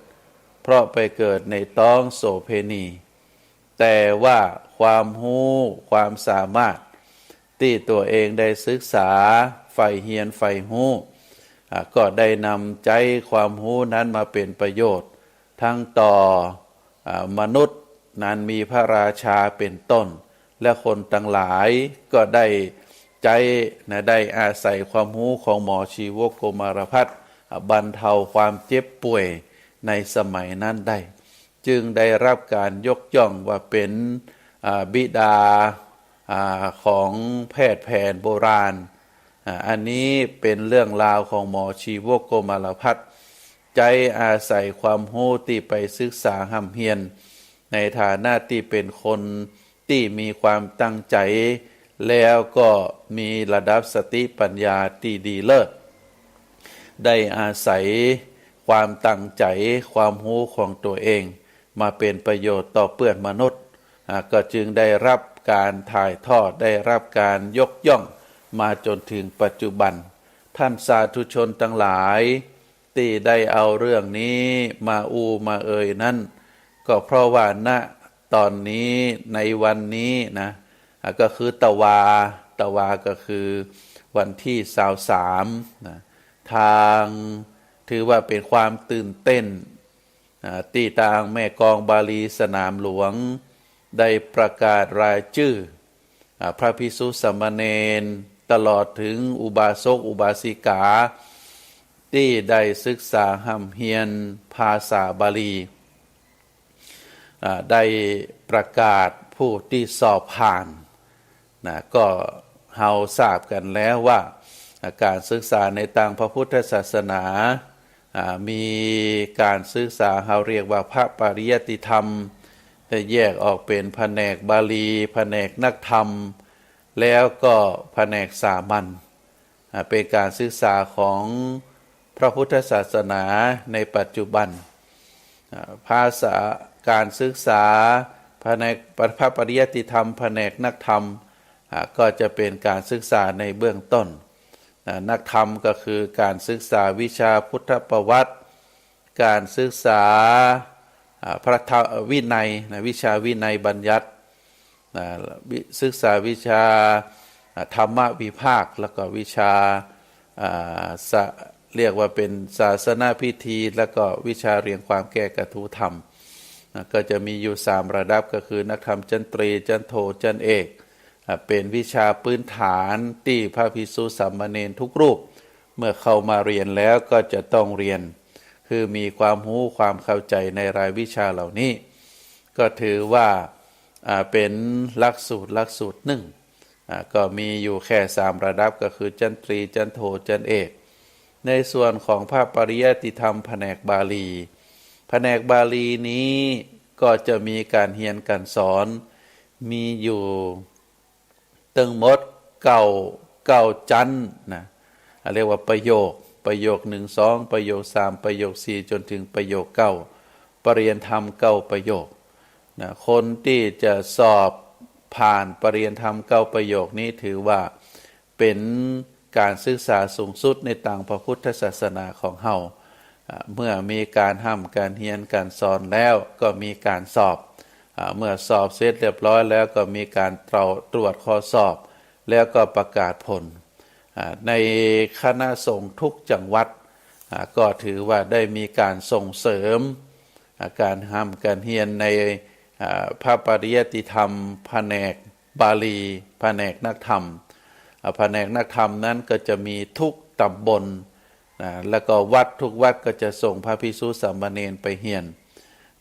เพราะไปเกิดในต๊องโสเภณี แต่ว่าความฮู้ความสามารถตี้ตั๋วเองได้ศึกษาใฝ่เฮียนใฝ่ฮู้ อ่า ก็ได้นำใจ๊ความฮู้นั้นมาเป๋นประโยชน์ ตึงต่อ อ่า มนุษย์นั้นมีพระราชาเป๋นต้น และคนตังหลายก็ได้ใจ๊นะ ได้อาศัยความฮู้ของหมอชีวกโกมารพัส อ่า บรรเทาความเจ็บป่วยในสมัยนั้นได้ จึงได้ฮับก๋านยกย่องว่าเป๋น อ่า บิดา อ่า ของแพทย์แผนโบราณ อ่า อันนี้เป๋นเรื่องราวของหมอชีวกโกมารพัส ใจ๊อาศัยความฮู้ตี้ไปศึกษาฮ่ำเฮียน ในฐานะตี้เป๋นคนตี้มีความตั้งใจ๋ แล้วก็มีระดับสติปัญญาตี้ดีเลิศ ได้อาศัยความตั้งใจ๋ ความฮู้ของตั๋วเอง มาเป๋นประโยชน์ต่อเปื้อนมนุษย์ อ่า ก็จึงได้ฮับก๋านถ่ายทอด ได้ฮับก๋านยกย่องมาจ๋นเถิงปัจจุบัน ท่านสาธุชนตังหลาย ตี้ได้เอาเรื่องนี้มาอู้มาเอ่ยนั้น ก็เพราะว่า ณ ต๋อนนี้ ในวันนี้นะ อ่า ก็คือตะวา ตะวาก็คือวันตี้ซาวสามนะ ตาง ถือว่าเป๋นความตื่นเต้น อ่า ตี้ตางแม่กองบาลีสนามหลวง ได้ประกาศรายจื้อ อ่า พระภิกษุสามเณร ตลอดเถิงอุบาสกอุบาสิกา ตี้ได้ศึกษาฮ่ำเฮียนภาษาบาลี อ่า ได้ประกาศผู้ตี้สอบผ่าน นะ ก็เฮาทราบกั๋นแล้วว่า อ่า ก๋านศึกษาในตางพระพุทธศาสนา อ่า มีก๋านศึกษา เฮาเรียกว่าพระปริยัติธรรม ได้แยกออกเป๋นแผนกบาลี แผนกนักธรรม แล้วก็แผนกสามัญ อ่า เป๋นก๋านศึกษาของพระพุทธศาสนาในปัจจุบัน อ่า ภาษา ก๋านศึกษาแผนก พระปริยัติธรรม แผนกนักธรรม อ่า ก็จะเป๋นก๋านศึกษาในเบื้องต้น อ่า นักธรรมก็คือก๋านศึกษาวิชาพุทธประวัติ ก๋านศึกษา อ่า พระธรรมวินัยนะ วิชาวินัยบัญญัติ นะ วิ ศึกษาวิชา อ่า ธรรมวิภาค แล้วก็วิชา อ่า สะ เรียกว่าเป๋นศาสนพิธี แล้วก็วิชาเรียงความแก้กระทู้ธรรม นะ ก็จะมีอยู่สามระดับ ก็คือนักธรรมชั้นตรี ชั้นโท ชั้นเอก อ่า เป๋นวิชาพื้นฐานตี้พระภิกษุสามเณรทุกรูป เมื่อเข้ามาเฮียนแล้วก็จะต้องเฮียน คือมีความฮู้ความเข้าใจ๋ในรายวิชาเหล่านี้ ก็ถือว่า อ่า เป๋นหลักสูตร หลักสูตรนึ่ง อ่า ก็มีอยู่แค่สามระดับ ก็คือชั้นตรี ชั้นโท ชั้นเอก ในส่วนของพระปริยัติธรรมแผนกบาลี แผนกบาลีนี้ก็จะมีก๋านเฮียนก๋านสอน มีอยู่ตึงหมดเก้า เก้าชั้นนะ อ่า เรียกว่าประโยค ประโยคนึ่ง สอง ประโยคสาม ประโยคสี่ จ๋นเถิงประโยคเก้า ปริยัติธรรมเก้าประโยคนะ คนตี้จะสอบผ่านปริยัติธรรมเก้าประโยคนี้ ถือว่าเป๋นก๋านศึกษาสูงสุดในตางพระพุทธศาสนาของเฮา อ่า เมื่อมีก๋านฮ่ำก๋านเฮียนก๋านสอนแล้วก็มีก๋านสอบ อ่า เมื่อสอบเสร็จเรียบร้อยแล้วก็มีก๋านตรวจ ตรวจข้อสอบ แล้วก็ประกาศผล อ่า ในคณะสงฆ์ทุกจังหวัด อ่า ก็ถือว่าได้มีก๋านส่งเสริม อ่า ก๋านฮ่ำก๋านเฮียนใน อ่า พระปริยัติธรรมแผนกบาลี แผนกนักธรรม อ่า แผนกนักธรรมนั้นก็จะมีทุกตำบล นะ แล้วก็วัดทุกวัดก็จะส่งพระภิกษุสามเณรไปเฮียน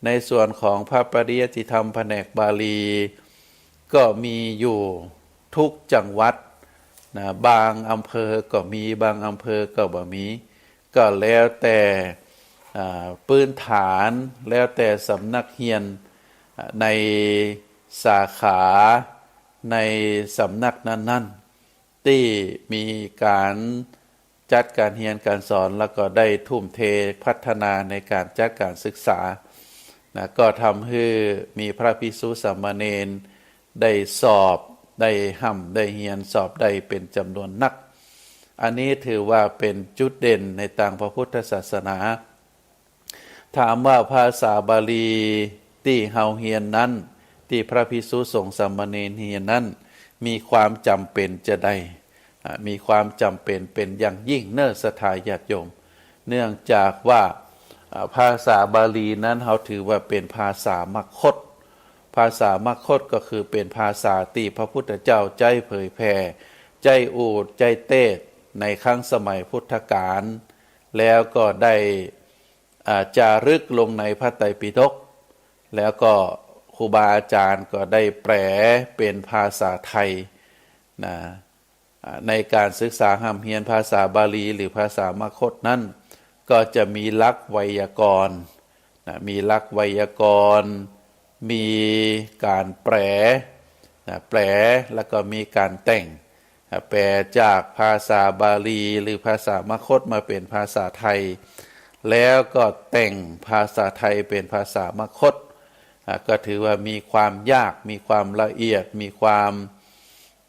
ในส่วนของพระปริยัติธรรมแผนกบาลี ก็มีอยู่ทุกจังหวัดนะ บางอำเภอก็มี บางอำเภอก็บ่มี ก็แล้วแต่ อ่า พื้นฐาน แล้วแต่สำนักเฮียน ในสาขา ในสำนักนั้นๆ ตี้มีก๋านจัดก๋านเฮียนก๋านสอน แล้วก็ได้ทุ่มเทพัฒนาในก๋านจัดก๋านศึกษา นะ ก็ทำหื้อมีพระภิกษุสามเณรได้สอบ ได้ฮ่ำได้เฮียนสอบได้เป๋นจ๋ำนวนนัก อันนี้ถือว่าเป๋นจุดเด่นในตางพระพุทธศาสนา ถามว่าภาษาบาลีตี้เฮาเฮียนนั้น ตี้พระภิกษุสงฆ์สามเณรเฮียนนั้น มีความจ๋ำเป๋นจาใด อ่า มีความจ๋ำเป๋นเป๋นอย่างยิ่งเน่อศรัทธาญาติโยม เนื่องจากว่า อ่า ภาษาบาลีนั้นเฮาถือว่าเป๋นภาษามคธ ภาษามคธก็คือเป๋นภาษาตี้พระพุทธเจ้าใจ๊เผยแผ่ ใจ๊อู้ ใจ๊เตสน์ในครั้งสมัยพุทธกาล แล้วก็ได้ อ่า จารึกลงในพระไตรปิฎก แล้วก็ครูบาอาจ๋ารย์ก็ได้แปลเป๋นภาษาไทย นะ อ่า ในก๋านศึกษาฮ่ำเฮียนภาษาบาลีหรือภาษามคธนั้น ก็จะมีหลักไวยากรณ์ นะ มีหลักไวยากรณ์ มีก๋านแปล นะ แปล แล้วก็มีก๋านแต่ง นะ แปลจากภาษาบาลีหรือภาษามคธมาเป๋นภาษาไทย แล้วก็แต่งภาษาไทยเป๋นภาษามคธ อ่า ก็ถือว่ามีความยาก มีความละเอียด มีความ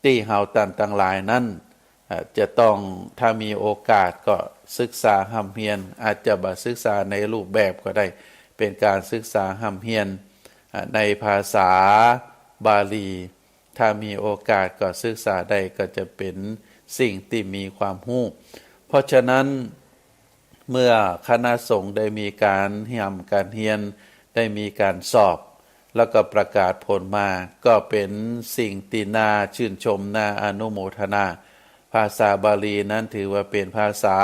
ตี้เฮาต้านตังหลายนั้น อ่า จะต้อง ถ้ามีโอกาสก็ศึกษาฮ่ำเฮียน อาจจะบ่ศึกษาในรูปแบบก็ได้ เป๋นก๋านศึกษาฮ่ำเฮียน อ่า ในภาษาบาลี ถ้ามีโอกาสก็ศึกษาได้ ก็จะเป๋นสิ่งตี้มีความฮู้ เพราะฉะนั้น เมื่อคณะสงฆ์ได้มีก๋านฮ่ำก๋านเฮียน ได้มีก๋านสอบ แล้วก็ประกาศผลมา ก็เป๋นสิ่งตี้น่าชื่นชม น่าอนุโมทนา ภาษาบาลีนั้นถือว่าเป๋นภาษา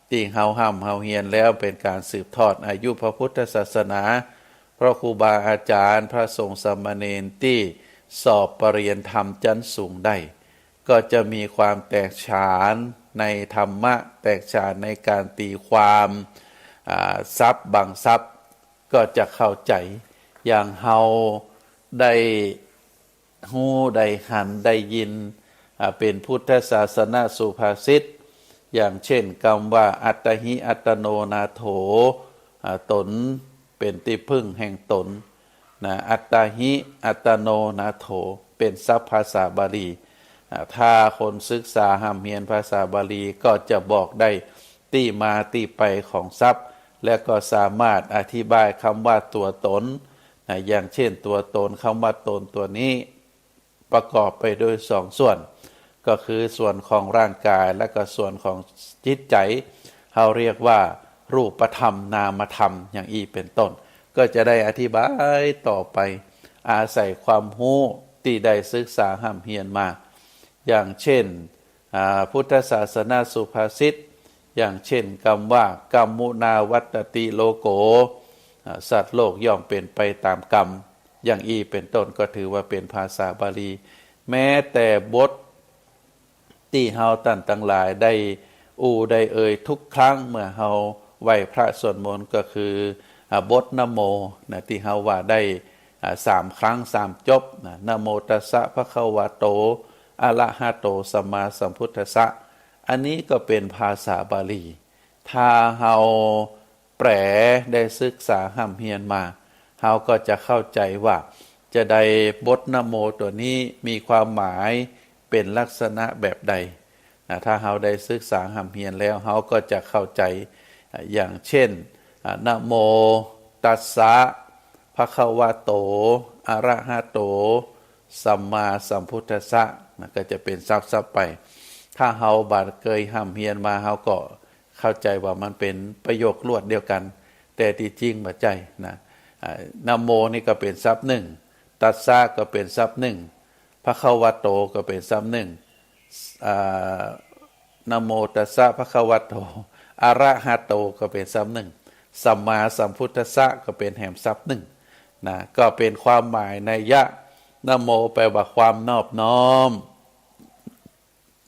ตี้เฮาฮ่ำเฮาเฮียนแล้ว เป๋นก๋านสืบทอดอายุพระพุทธศาสนา เพราะครูบาอาจ๋ารย์ พระสงฆ์สามเณรตี้สอบปริญญาธรรมชั้นสูงได้ ก็จะมีความแตกฉานในธรรมะ แตกฉานในก๋านตี๋ความ อ่า ศัพท์บางศัพท์ ก็จะเข้าใจ๋ อย่างเฮาได้ฮู้ ได้หัน ได้ยิน อ่า เป๋นพุทธศาสนสุภาษิต อย่างเช่นกำว่า อัตตหิ อัตตโน นาโถ อ่า ตนเป๋นตี้พึ่งแห่งตน นะ อัตตหิ อัตตโน นาโถ เป๋นศัพท์ภาษาบาลี อ่า ถ้าคนศึกษาฮ่ำเฮียนภาษาบาลีก็จะบอกได้ตี้มาตี้ไปของศัพท์ และก็สามารถอธิบายกำว่าตั๋วตน นะ อย่างเช่นตั๋วตน กำว่าตนตั๋วนี้ ประกอบไปด้วยสองส่วน ก็คือส่วนของร่างกาย และก็ส่วนของจิตใจ๋ เฮาเรียกว่ารูปธรรม นามธรรม อย่างอี้เป๋นต้น ก็จะได้อธิบายต่อไป อาศัยความฮู้ตี้ได้ศึกษาฮ่ำเฮียนมา อย่างเช่น อ่า พุทธศาสนสุภาษิต อย่างเช่นกำว่า กัมมุนาวัตตติโลโก อ่า สัตว์โลกย่อมเป๋นไปต๋ามกรรม อย่างอี้เป๋นต้น ก็ถือว่าเป๋นภาษาบาลี แม้แต่บทตี้เฮาต้านตังหลายได้อู้ได้เอ่ยทุกครั้งเมื่อเฮาไหว้พระสวดมนต์ ก็คือ อ่า บทนะโม นะ ตี้เฮาว่าได้ อ่า สามครั้งสามจบ นะ นะโมตัสสะภะคะวะโต อะระหะโต สัมมาสัมพุทธัสสะ อันนี้ก็เป๋นภาษาบาลี ถ้าเฮาแปล ได้ศึกษาฮ่ำเฮียนมา เฮาก็จะเข้าใจ๋ว่า จาใดบทนะโมตั๋วนี้มีความหมายเป๋นลักษณะแบบใด นะ ถ้าเฮาได้ศึกษาฮ่ำเฮียนแล้ว เฮาก็จะเข้าใจ๋ อ่า อย่างเช่น อ่า นะโมตัสสะภะคะวะโต อะระหะโต สัมมาสัมพุทธัสสะ นะ ก็จะเป๋นศัพท์ๆ ไป ถ้าเฮาบ่เกยฮ่ำเฮียนมา เฮาก็เข้าใจ๋ว่ามันเป๋นประโยคลวดเดียวกั๋น แต่ตี้จริงบ่ใจ้นะ อ่า นะโมนี่ก็เป๋นศัพท์นึ่ง ตัสสะก็เป๋นศัพท์นึ่ง ภะคะวะโตก็เป๋นศัพท์นึ่ง อ่า นะโมตัสสะภะคะวะโต อะระหะโตก็เป๋นศัพท์นึ่ง สัมมาสัมพุทธัสสะก็เป๋นแหมศัพท์นึ่ง นะ ก็เป๋นความหมายนัยยะ นะโมแปลว่าความนอบน้อม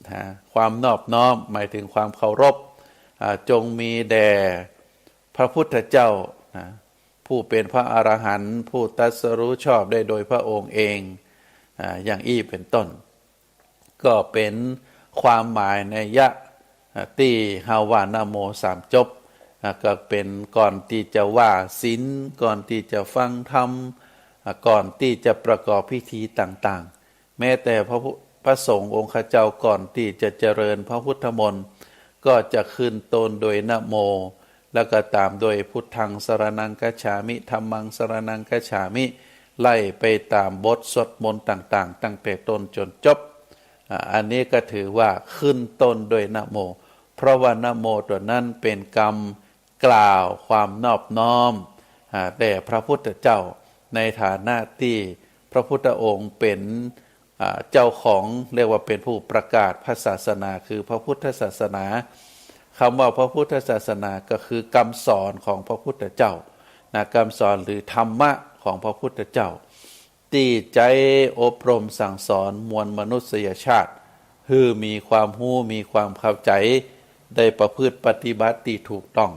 นะ ความนอบน้อมหมายเถิงความเคารพ อ่า จงมีแด่พระพุทธเจ้า นะ ผู้เป๋นพระอรหันต์ ผู้ตรัสรู้ชอบได้โดยพระองค์เอง อ่า อย่างอี้เป๋นต้น ก็เป๋นความหมายนัยยะ อ่า ตี้เฮาว่านะโมสามจบ อ่า ก็เป๋นก่อนตี้จะว่าศีล ก่อนตี้จะฟังธรรม อ่า ก่อนตี้จะประกอบพิธีต่างๆ แม้แต่พระพุ- พระสงฆ์องค์ข้าเจ้าก่อนตี้จะเจริญพระพุทธมนต์ ก็จะขึ้นต้นโดยนะโม แล้วก็ตามโดย พุทธังสรณังคัจฉามิ ธัมมังสรณังคัจฉามิ ไล่ไปตามบทสวดมนต์ต่างๆ ตั้งแต่ต้นจนจบ อ่า อันนี้ก็ถือว่าขึ้นต้นด้วยนะโม เพราะว่านะโมตั๋วนั้นเป๋นกำกล่าวความนอบน้อม อ่า แด่พระพุทธเจ้า ในฐานะตี้พระพุทธองค์เป๋น อ่า เจ้าของ เรียกว่าเป๋นผู้ประกาศพระศาสนา คือพระพุทธศาสนา กำว่าพระพุทธศาสนาก็คือกำสอนของพระพุทธเจ้า นะ กำสอนหรือธรรมะของพระพุทธเจ้า ตี้ใจ๊อบรมสั่งสอนมวลมนุษยชาติ หื้อมีความฮู้ มีความเข้าใจ๋ ได้ประพฤติปฏิบัติตี้ถูกต้อง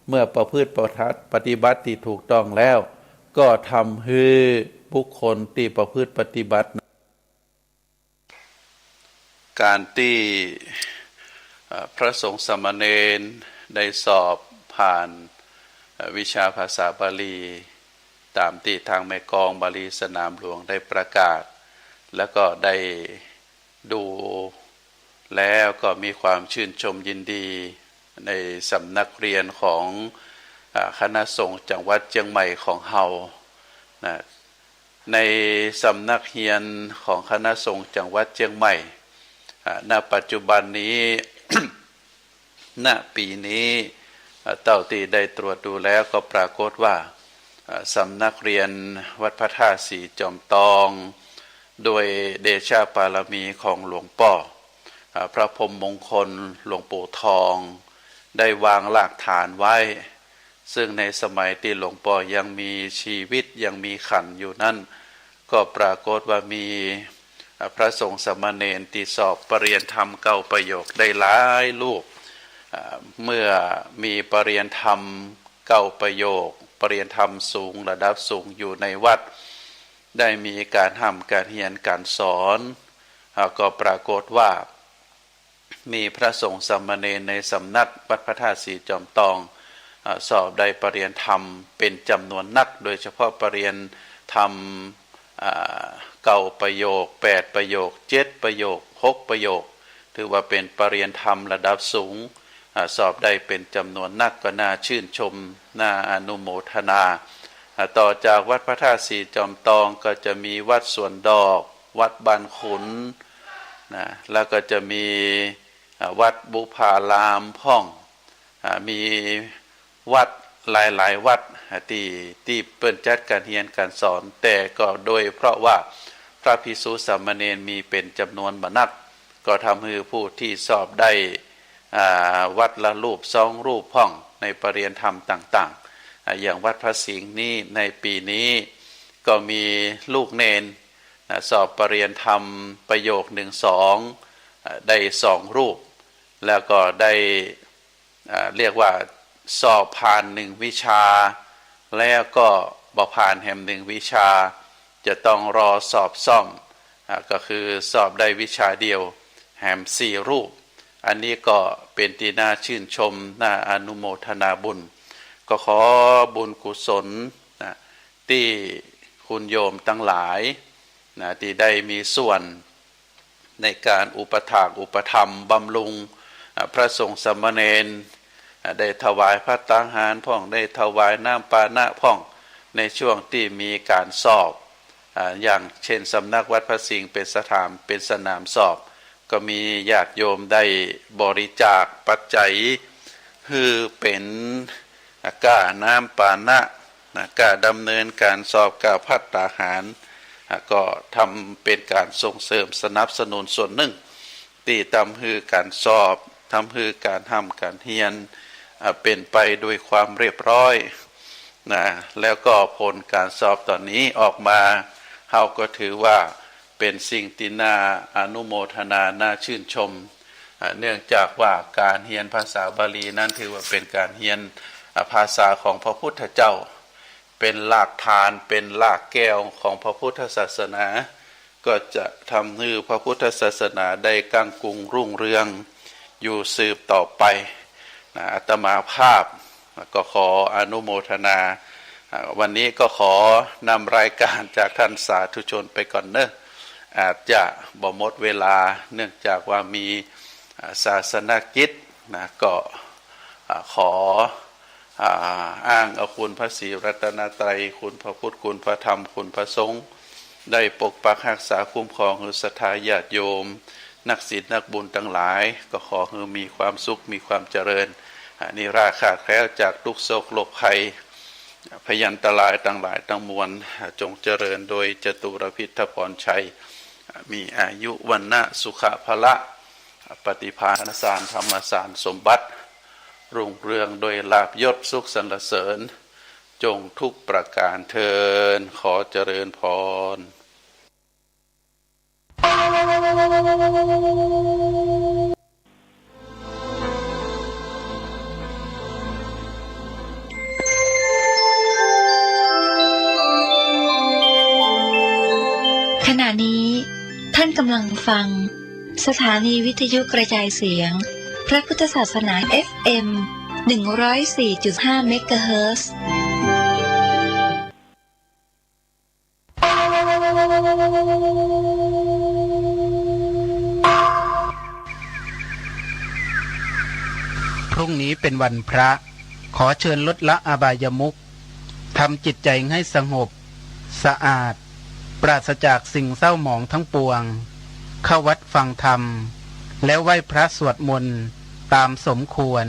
เมื่อประพฤติปฏิบัติตี้ถูกต้องแล้ว ก็ทำหื้อบุคคลตี้ประพฤติปฏิบัติ ก๋านตี้ เอ่อ พระสงฆ์สามเณรได้สอบผ่าน เอ่อ วิชาภาษาบาลี ต๋ามตี้ทางแม่กลองบาลีสนามหลวงได้ประกาศ แล้วก็ได้ดูแล้วก็มีความชื่นชมยินดี ในสำนักเรียนของ อ่า คณะสงฆ์จังหวัดเจียงใหม่ของเฮา นะ ในสำนักเฮียนของคณะสงฆ์จังหวัดเจียงใหม่ อ่า ณ ปัจจุบันนี้ ณ ปี๋นี้ อ่า เต้าตี้ได้ตรวจดูแล้วก็ปรากฏว่า อ่า สำนักเรียนวัดพระธาตุสีจอมตอง โดยเดชะบารมีของหลวงป้อ อ่า พระพรหมมงคลหลวงปู่ทอง ได้วางรากฐานไว้ ซึ่งในสมัยตี้หลวงป้อยังมีชีวิตยังมีขันธ์อยู่นั้น ก็ปรากฏว่ามี อ่า พระสงฆ์สามเณรตี้สอบปริญญาธรรมเก้าประโยคได้หลายรูป อ่า เมื่อมีปริญญาธรรมเก้าประโยค ปริญญาธรรมสูงระดับสูงอยู่ในวัด ได้มีก๋านฮ่ำก๋านเฮียนก๋านสอน อ่า ก็ปรากฏว่า มีพระสงฆ์สามเณรในสำนักวัดพระธาตุสีจอมตอง อ่า สอบได้ปริญญาธรรมเป๋นจ๋ำนวนนัก โดยเฉพาะปริญญาธรรม อ่า เก้าประโยค แปดประโยค เจ็ดประโยค หกประโยค ถือว่าเป๋นปริญญาธรรมระดับสูง อ่า สอบได้เป๋นจ๋ำนวนนัก ก็น่าชื่นชม น่าอนุโมทนา อ่า ต่อจากวัดพระธาตุสีจอมตองก็จะมีวัดสวนดอก วัดบ้านขุน นะ แล้วก็จะมี อ่า วัดบุพารามพ่อง อ่า มีวัดหลายๆ วัด อ่า ตี้ ตี้เปิ้นจัดก๋านเฮียนก๋านสอน แต่ก็โดยเพราะว่าพระภิกษุสามเณรมีเป๋นจ๋ำนวนบ่นัก ก็ทำหื้อผู้ตี้สอบได้ อ่า วัดละรูปสองรูปพ่องในปริญญาธรรมต่างๆ อ่า อย่างวัดพระสิงห์นี้ในปี๋นี้ก็มีลูกเณร นะ สอบปริญญาธรรมประโยคหนึ่งสอง อ่า ได้สองรูป แล้วก็ได้ อ่า เรียกว่าสอบผ่านหนึ่งวิชา แล้วก็บ่ผ่านแหมหนึ่งวิชา จะต้องรอสอบซ่อม อ่า ก็คือสอบได้วิชาเดียวแหมสี่รูป อันนี้ก็เป๋นตี้น่าชื่นชม น่าอนุโมทนาบุญ ก็ขอบุญกุศล นะ ตี้คุณโยมตังหลาย นะ ตี้ได้มีส่วน ในก๋านอุปถากอุปถัมภ์บำรุง อ่า พระสงฆ์สามเณร อ่า ได้ถวายภัตตาหารพ่อง ได้ถวายน้ำปานะพ่อง ในช่วงตี้มีก๋านสอบ อ่า อย่างเช่นสำนักวัดพระสิงห์เป๋นสถาน เป๋นสนามสอบ ก็มีญาติโยมได้บริจาคปัจจัย หื้อเป๋น อ่า ก้าน้ำปานะ นะ ก้าดำเนินก๋านสอบ ก้าภัตตาหาร อ่า ก็ทำเป๋นก๋านส่งเสริมสนับสนุนส่วนนึ่ง ตี้ทำหื้อก๋านสอบ ทำหื้อก๋านฮ่ำก๋านเฮียน อ่า เป๋นไปโดยความเรียบร้อย นะ แล้วก็ผลก๋านสอบต๋อนนี้ออกมา เฮาก็ถือว่า เป๋นสิ่งตี้น่าอนุโมทนา น่าชื่นชม อ่า เนื่องจากว่าก๋านเฮียนภาษาบาลีนั้นถือว่าเป๋นก๋านเฮียน อ่า ภาษาของพระพุทธเจ้า เป็นรากฐาน เป็นรากแก้วของพระพุทธศาสนา ก็จะทำหื้อพระพุทธศาสนาได้ก้างกุงรุ่งเรืองอยู่สืบต่อไปนะ อาตมาภาพก็ขออนุโมทนา อ่า วันนี้ก็ขอนำรายการจากท่านสาธุชนไปก่อนเนอะ อาจจะบ่หมดเวลา เนื่องจากว่ามี อ่า ศาสนกิจนะ ก็ อ่า ขอ อ่า อ้างเอาคุณพระศรีรัตนตรัย คุณพระพุทธ คุณพระธรรม คุณพระสงฆ์ ได้ปกปักฮักษาคุ้มครองหื้อศรัทธาญาติโยม นักศีลนักบุญตังหลาย ก็ขอหื้อมีความสุข มีความเจริญ อ่า นิราขาดแคล้วจากทุกข์โศกโรคภัย พยันตรายตังหลายตังมวล อ่า จงเจริญโดยจตุรพิธพรชัย อ่า มีอายุวรรณะสุขะพละ ปฏิภาณสารธรรมสารสมบัติ รุ่งเรืองโดยลาภยศสุขสรรเสริญ จงทุกประการเทอญ ขอเจริญพร ขณะนี้ท่านกำลังฟัง สถานีวิทยุกระจายเสียง พระพุทธศาสนา เอฟเอ็ม หนึ่งร้อยสี่จุดห้า เมกะเฮิรตซ์ พรุ่งนี้เป็นวันพระ ขอเชิญลดละอบายมุข ทำจิตใจให้สงบ สะอาด ปราศจากสิ่งเศร้าหมองทั้งปวง เข้าวัดฟังธรรม แล้วไหว้พระสวดมนต์ตามสมควร